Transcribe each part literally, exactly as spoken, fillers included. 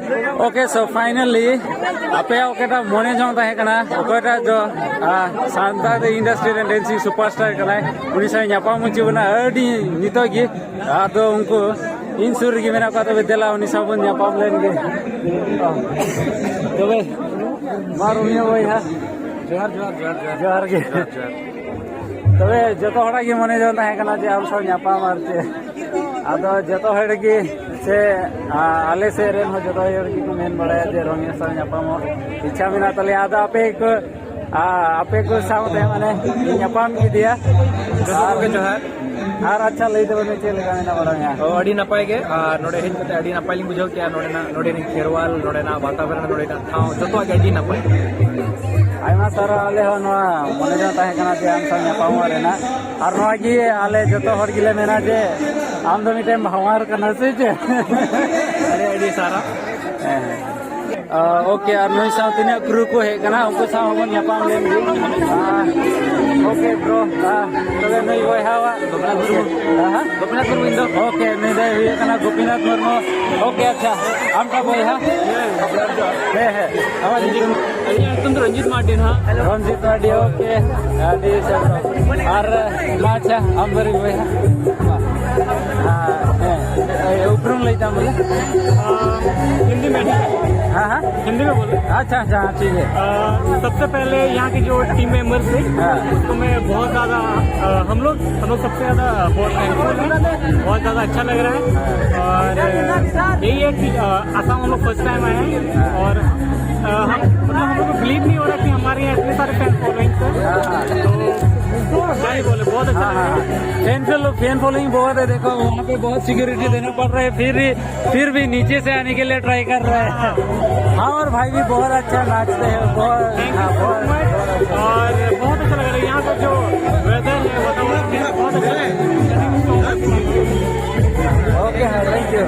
Okay, so finally, ᱟᱯᱮᱭᱟᱜ ᱚᱠᱟᱴᱟᱜ ᱢᱚᱱᱮ ᱡᱚᱝ ᱛᱟᱦᱮᱸ ᱠᱟᱱᱟ, ᱚᱠᱚᱭᱴᱟᱜ ᱫᱚ ᱥᱟᱱᱛᱟᱲ ᱤᱱᱰᱟᱥᱴᱨᱤ ᱨᱮᱱ ᱰᱮᱱᱥᱤᱝ ᱥᱩᱯᱟᱨᱥᱴᱟᱨ ᱠᱟᱱᱟᱭ, ᱩᱱᱤ ᱥᱟᱶ ᱧᱟᱯᱟᱢ ᱦᱚᱪᱚ ᱵᱚᱱᱟ, ᱟᱹᱰᱤ ᱱᱤᱛᱚᱜ ᱜᱮ᱾ ᱟᱫᱚ ᱩᱱᱠᱩ ᱤᱧ ᱥᱩᱨ ᱨᱮᱜᱮ ᱢᱮᱱᱟᱜ ᱠᱚᱣᱟ, ᱛᱚᱵᱮ ᱫᱮᱞᱟ ᱩᱱᱤ ᱥᱟᱶ ᱵᱚᱱ ᱧᱟᱯᱟᱢ ᱞᱮᱱ ᱜᱮ᱾ ᱛᱚᱵᱮ ᱢᱟ ᱨᱳᱢᱤᱭᱳ ᱵᱚᱭᱦᱟ, ᱡᱚᱦᱟᱨ, ᱡᱚᱦᱟᱨ, ᱡᱚᱦᱟᱨ, ᱡᱚᱦᱟᱨ᱾ ᱡᱚᱦᱟᱨ ᱜᱮ᱾ ᱡᱚᱦᱟᱨ, ᱡᱚᱦᱟᱨ᱾ ᱛᱚᱵᱮ ᱡᱚᱛᱚ ᱦᱚᱲᱟᱜ ᱜᱮ ᱢᱚᱱᱮ ᱡᱚᱝ ᱛᱟᱦᱮᱸ ᱠᱟᱱᱟ ᱡᱮ ᱟᱢ ᱥᱟᱶ ᱧᱟᱯᱟᱢ ᱟᱨ ᱪᱮᱫ, ᱟᱫᱚ ᱡᱚᱛᱚ ᱦᱚᱲ ᱜᱮ ᱥᱮ, ᱟ, ᱟᱞᱮ ᱥᱮᱫ ᱨᱮᱱ ᱦᱚᱸ ᱡᱚᱛᱚ ᱦᱚᱲ ᱜᱮᱠᱚ ᱢᱮᱱ ᱵᱟᱲᱟᱭᱟ ᱡᱮ ᱨᱳᱢᱤᱭᱳ ᱥᱟᱶ ᱧᱟᱯᱟᱢᱚᱜ ᱤᱪᱪᱷᱟ ᱢᱮᱱᱟᱜ ᱛᱟᱞᱮᱭᱟ᱾ ᱟᱫᱚ ᱟᱯᱮ ᱠᱚ, ᱟ, ᱟᱯᱮ ᱠᱚ ᱥᱟᱶᱛᱮ ᱢᱟᱱᱮ ᱧᱟᱯᱟᱢ ᱠᱮᱫᱮᱭᱟ᱾ ᱡᱚᱛᱚ ᱟᱨ, ᱠᱚᱜᱮ ᱡᱚᱦᱟᱨ᱾ ᱟᱨ ᱟᱪᱪᱷᱟ, ᱞᱟᱹᱭ ᱛᱟᱵᱚᱱ ᱢᱮ, ᱪᱮᱫ ᱞᱮᱠᱟ ᱢᱮᱱᱟᱜ ᱵᱟᱲᱟ ᱢᱮᱭᱟ? ᱚ, ᱟᱹᱰᱤ ᱱᱟᱯᱟᱭ ᱜᱮ᱾ ᱟᱨ ᱱᱚᱰᱮ ᱦᱮᱡ ᱠᱟᱛᱮ ᱟᱹᱰᱤ ᱱᱟᱯᱟᱭ ᱞᱤᱧ ᱵᱩᱡᱷᱟᱹᱣ ᱠᱮᱜᱼᱟ᱾ ᱱᱚᱰᱮᱱᱟᱜ, ᱱᱚᱰᱮᱱᱤᱡ ᱠᱷᱮᱨᱣᱟᱞ, ᱱᱚᱰᱮᱱᱟᱜ ᱵᱟᱛᱟᱵᱚᱨᱚᱱ, ᱱᱚᱰᱮᱱᱟᱜ ᱴᱷᱟᱶ, ᱡᱚᱛᱚᱣᱟᱜ ᱜᱮ ᱟᱹᱰᱤ ᱱᱟᱯᱟᱭ᱾ ᱟᱭᱢᱟ ᱥᱟᱨᱦᱟᱣ, ᱟᱞᱮ ᱦᱚᱸ ᱱᱚᱣᱟ ᱢᱚᱱᱮ ᱡᱚᱝ ᱛᱟᱦᱮᱸ ᱠᱟᱱᱟ ᱡᱮ ᱟᱢ ᱥᱟᱶ ᱧᱟᱯᱟᱢᱚᱜ ᱨᱮᱱᱟᱜ᱾ ᱟᱨ ᱱᱚᱣᱟ ᱜᱮ ᱟᱞᱮ ᱡᱚᱛᱚ ᱦᱚᱲ ᱜᱮᱞᱮ ᱢᱮᱱᱟ ᱡᱮ ᱟᱢ ᱫᱚ ᱢᱤᱫᱴᱮᱱ ᱵᱷᱟᱶᱟᱨ ᱠᱟᱱᱟ ᱥᱮ ᱪᱮᱫ? ᱟᱹᱰᱤ ᱟᱹᱰᱤ ᱥᱟᱨᱦᱟᱣ᱾ ᱦᱮᱸ, ᱦᱮᱸ᱾ ᱟ, okay, ᱟᱨ ᱱᱩᱭ ᱥᱟᱶ ᱛᱤᱱᱟᱹᱜ crew ᱠᱚ ᱦᱮᱡ ᱠᱟᱱᱟ, ᱩᱱᱠᱩ ᱥᱟᱶ ᱦᱚᱸᱵᱚᱱ ᱧᱟᱯᱟᱢ ᱞᱮᱱ ᱜᱮ᱾ ᱟ, okay, bro, ᱟ, ᱛᱚᱵᱮ ᱱᱩᱭ ᱵᱚᱭᱦᱟᱣᱟᱜ ᱜᱳᱯᱤᱱᱟᱛᱷ ᱢᱩᱨᱢᱩ᱾ ᱦᱮᱸ? ᱜᱳᱯᱤᱱᱟᱛᱷ ᱢᱩᱨᱢᱩ ᱤᱧ ᱫᱚ᱾ Okay, ᱱᱩᱭ ᱫᱚᱭ ᱦᱩᱭᱩᱜ ᱠᱟᱱᱟ ᱜᱳᱯᱤᱱᱟᱛᱷ ᱢᱩᱨᱢᱩ᱾ Okay, ᱟᱪᱪᱷᱟ, ᱟᱢ ᱠᱟ ᱵᱚᱭᱦᱟ? ᱦᱮᱸ, ᱦᱮᱸ᱾ ᱟᱹᱞᱤᱧᱟᱜ ᱧᱩᱛᱩᱢ ᱫᱚ ᱨᱚᱧᱡᱤᱛ ᱢᱟᱨᱰᱤ ᱱᱟᱦᱟᱜ᱾ ᱨᱚᱧᱡᱤᱛ ᱢᱟᱨᱰᱤ, okay, ᱟᱹᱰᱤ ᱥᱟᱨᱦᱟᱣ᱾ ᱟᱨ ᱢᱟ, ᱟᱪᱪᱷᱟ, ᱟᱢ ᱫᱚ ᱵᱚᱭᱦᱟ? ᱢᱟ᱾ ᱦᱮᱸ, ᱦᱮᱸ, ᱩᱯᱨᱩᱢ ᱞᱟᱹᱭ ᱛᱟᱢ ᱵᱚᱞᱮ? ᱟ, हिंदी में। हाँ, हाँ। हिंदी में बोलो। अच्छा, अच्छा, हाँ, ठीक है। अ, सबसे पहले यहाँ की जो टीम मेंबर्स थे, हाँ। उसको मैं बहुत ज़्यादा, अ, हम लोग, हम लोग सबसे ज़्यादा बहुत थैंकफुल हैं, बहुत ज़्यादा अच्छा लग रहा है। हाँ। और, अ, यही है कि, अ, आसाम हम लोग फर्स्ट टाइम आए हैं, हाँ। और, अ, हम, मतलब, हम लोग को बिलीव नहीं हो रहा कि हमारे यहाँ इतने सारे फैन फॉलोइंग्स हैं। हाँ, हाँ। तो क्या ही बोले, बहुत अच्छा लग रहा है। फैन फॉलो-, फैन फॉलोइंग बहुत है। देखो, वहाँ पे बहुत सिक्योरिटी देना पड़ रहा है, फिर भी फिर भी नीचे से आने के लिए ट्राई कर रहे हैं। हाँ, और भाई भी बहुत अच्छा नाचते हैं, बहुत, थैंक यू हाँ, सो बहुत, मच। बहुत अच्छा। और बहुत अच्छा लग रहा है यहाँ का जो वेदर है, वातावरण है, बहुत अच्छा है। ओके, हाँ, thank you.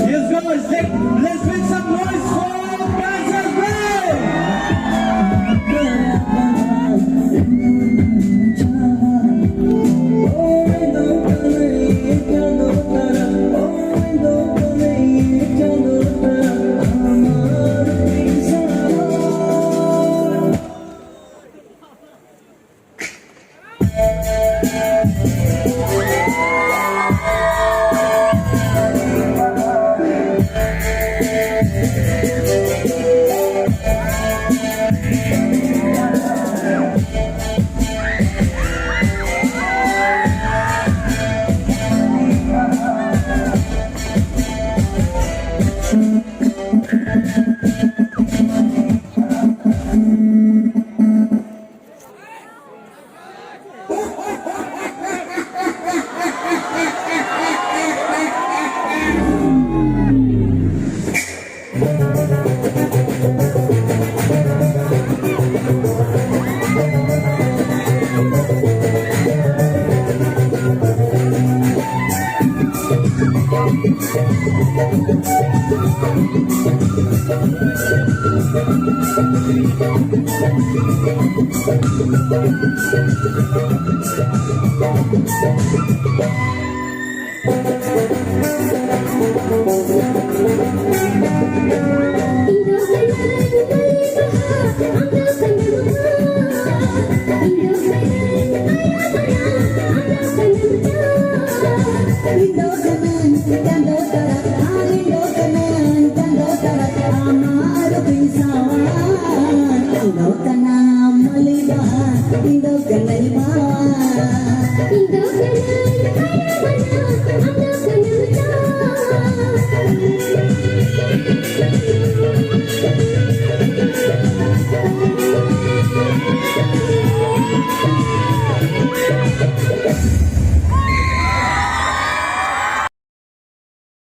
Yes, guys, let, let's make some noise for dancers, man!